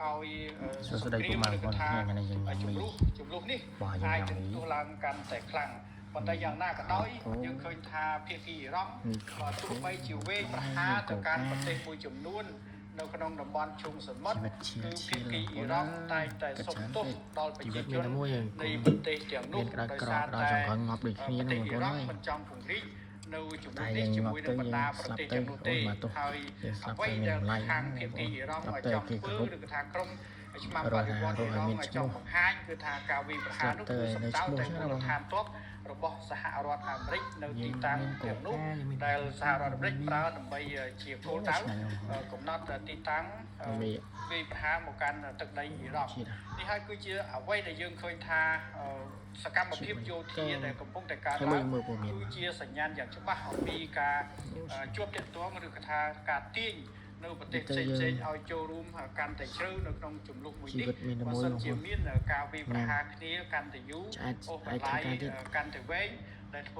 ឲ្យ សួស្តីពុកម៉ែបងប្អូនថ្ងៃនេះយើងញ៉ាំមី ជំរុះជំរុះនេះ បាទយើង អាចនឹង ញ៉ាំមី ផ្ទុះឡើងកាន់តែខ្លាំងប៉ុន្តែយ៉ាងណាក៏ដោយ អូ យើងឃើញថាភាគីអ៊ីរ៉ង់ មីខ បើទោះបីជាវេប្រហារទៅកាន់ប្រទេសមួយចំនួននៅក្នុងតំបន់ឈូងសមុទ្រ ជីវិតឈៀល គឺ ឈៀល ភាគីអ៊ីរ៉ង់តែងតែ គិត សុំទោស ច្រើនពេក ដល់ប្រ ជីវិ ជាជន តមានតែមួយឯង នៃប្រទេសទាំងនោះ មានក្តៅ ដោយ ក្រ សារតែ ក្តៅចង្កឹងងាប់ដូចគ្នា ប្រទេសអ៊ី ហ្នឹងបងប្អូនអើយ រ៉ង់មិនចង់ពង្រីកនៅជំនួ តែ សនេះ យើង ជាមួយនឹង ងាប់ទៅ បណ្ដាប្រ យើង ទេសទាំងនោះទេ ស្លាប់ទៅអូនបាទទោះ ហើយ យើងស្លាប់ អ្វី ទៅមាន ដែល តម្លៃ ខាងភាគីអ៊ីរ៉ង់ ស្លាប់ទៅ ចង់ គេ ធ្វើ គោរព ឬក៏ថាក្រុមឆ្មាំ រស់ បដិវត្តន៍ រស់ អ៊ីរ៉ង់ ឲ្យមាន ចង់បង្ហាញគឺថាការវាយប្រហារនោះ ស្លាប់ទៅ គឺសំដៅ នៅ តែ ឈ្មោះ មូលដ្ឋានទ័ពរបស់សហរដ្ឋអាមេរិកនៅ យើង ទីតាំង មាន ទាំងនោះ កូកាយើងមាន ដែលសហរដ្ឋអាមេរិកប្រើដើម្បីជាគោលដៅ ឆ្ងាញ់ណាស់ កំណត់ទីតាំង មី វាយប្រហារមកកាន់ទឹកដីអ៊ីរ៉ង់ ជាតិ នេះហើយគឺជាអ្វីដែលយើងឃើញថាសកម្មភាពយោធាដែលកំពុងតែកើត ហើយមើ ឡើង លមើលព័ត៌មាន គឺជាសញ្ញាណយ៉ាងច្បាស់អំពីការជួបទាក់ទងឬក៏ថាការទាញនៅប្រទេសផ្សេងផ្សេងៗឲ្យចូលរួមកាន់តែជ្រៅនៅក្នុងចំនួនមួយ ជី នេះ វិតមានតែ បើសិន មួយបងប្អូន ជាមានការវាយប្រហារគ្នាកាន់តែយូរ ឆ្អែត អូស ឆ្អែ បន្លាយ តធ្វើការទៀត កាន់តែវែងដែលធ្វើ